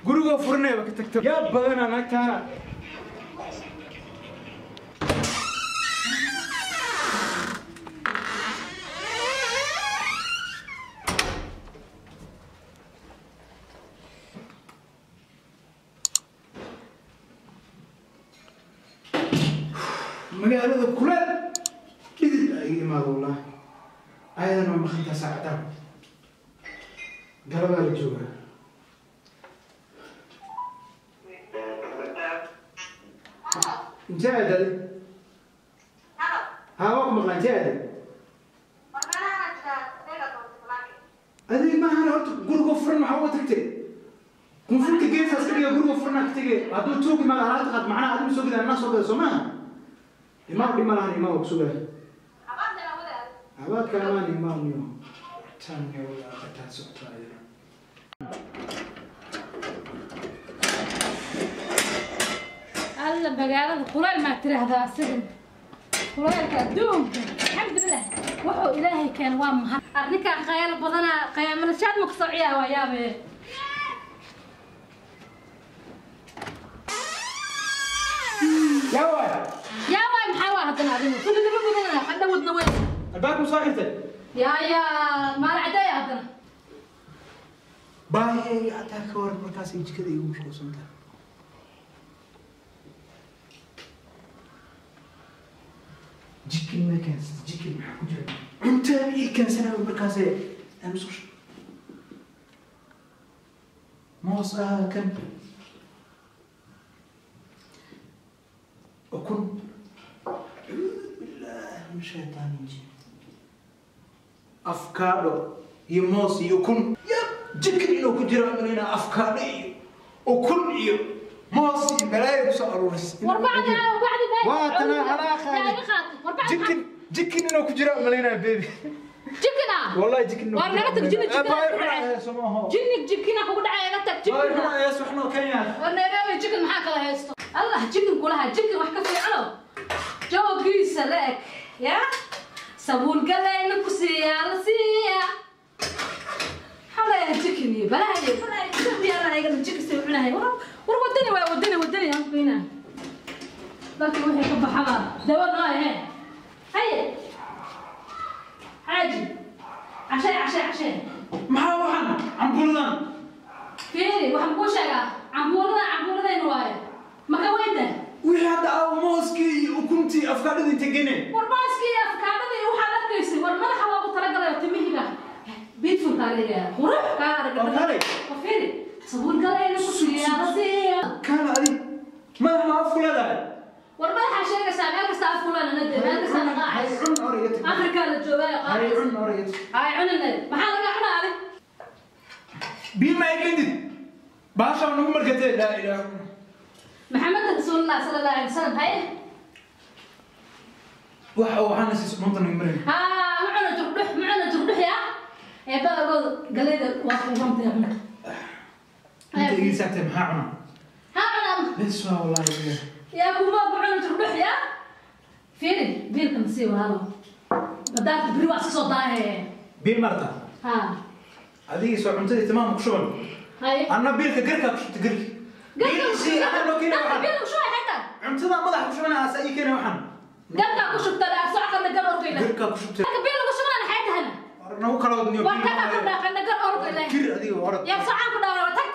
Gurigoo furanayba ka tagta. Yaa badanaa naagtaana. Magaalada kuleel dhidid ay iga imaado wallaahi. Ayadana waa maqantaa saacadaan. Galabaa la joogaa. Intee aaday? Haa, waa ku maqlaa, intee aaday? Adiga maahan horta gurigoo furan maxaa uga tagtay? Kunfurka geesaas ka dhiga gurigoo furanaa ka tegay. Hadduu tuug imaado alaabta qaad macnaha adigu soo gadaa anaa soo gada soo maaha? Imaam dhib ma lahan, imaam waa ku sugaya. Habaadka amaan imaam niyo. Tan niyo walaa qataan socotaa ayadana. Alla magaalada kuleyl maa tiraahdaa asigan kuleylka adduunka. Alxamdulilah, wuxuu ilaahay keen waa mahad. Arrinkaa khayal badanaa qiyaamadashaad ma kasoo ciyaa waa yaabe. Yaa waay. Yaa waay, maxaa waa haddana adigu kulli lama badanaa qadha wadna weyn. Albaabku soo xirtay. Yaa yaa maal cadeeya haddana. Baahiyay hataa ka war markaas ay jikada igu mashquulsan tahay. Jikin ma keensatay? Jikin maxaa ku jira? Cuntada ii keensanaya markaas aan musqusha. Moos ah kan. Ukun. Acuudu billaahi min shaytaani rajiim. Afkaadho iyo moos iyo ukun. Yab, jikin inuu ku jiro malaynaa afkaadho iyo ukun iyo moos iyo balaayo kusoo aruuris. War bacdi bacdi. Waa tanaa halaa. Yaa iga qaatay war bacdi. Jikin jikin inuu ku jiro malaynaa baby. Jikin ah. Wallahi jikin inuu War naga tag, jinni jikin Baay ku dhacay. xuna soo maaho. Jinni jikina kugu dhacay, iga tag Baay jikin. xuna ayaa waxnoo kenya. War Nairobi jikin maxaa kala haysto? Allah jikin kulaha jikin wax ka fiicano joogiisa la eg ya sabuul galayna ku siiyaa la siiyaa xalaya jikin iyo balaayo balaayo diyaarana iga jikin soo cunahay. War war wadani waa wadani wadani aan qiina dadka wixii ka baxaba dawa noo ahe. Haye xaaji, cashee cashee cashee. Maxaa waxan cambuuladan? Fiiri, waxaan kuu sheegaa cambuulada cambuuladayna waaye maka weynta. Wixii hadda aa mooskii iyo ukuntii afkaadhadii tegene. War baaskii iyo afkaadhadii waxaad arkaysay, war madaxa loogu talagalay timihiga beautiful kaa dhigaya qurux kaa arag. War kaalay. War fiiri, sabuul galayna ku siiyaa la siiyaa. Kaala adi madax ma afku leedahay? War madaxaa sheegaysaa, meel kasta afkulanana de meel kasta Hay naqaacaysa. cun hore iga tag. Afrikaa la joogaayo Hay qaacaysa. cun hore iga tag. Hay cunine, maxaa laga cunaa adi? Biyo ma ay kendid baashaa nagu markatee laa ilaaha. Maxamed rasuulullah sala allahu alay wasalam haye. Waxa waxaana siis dhunta nagu marin. Haa, ma cuna jurdhux, ma cuna jurdhux yaa eebba ogood galayda waa kuugantay cuna. Inta ii saagtay maxaa cuna? Haa cunaa. Bes waa wallahi billahi. Yaa kuma ku cuna jurdhux yaa fiiri biilka masii walaalo badaarta beri waa iska soo daahe. Biil marta. Haa. Adigii soo cuntadii timaha ku shuban. Haye. Anna biilka garkaa ku shubta garki. Biil isii anna noo keena waxaan. Biilka ku shubay xataa. Cuntada madaxa ku shubana asa ii keena waxaan. Garkaa ku shubta daa soo qarna gar orgayla. Garkaa ku shubtay. Marka biil lagu shubana maxay tahana? War nagu kala wadniyo. War tagaa ku dhaaqana gar orgayla. Kir adiga orod. Yaa socaan ku dhaawara taga.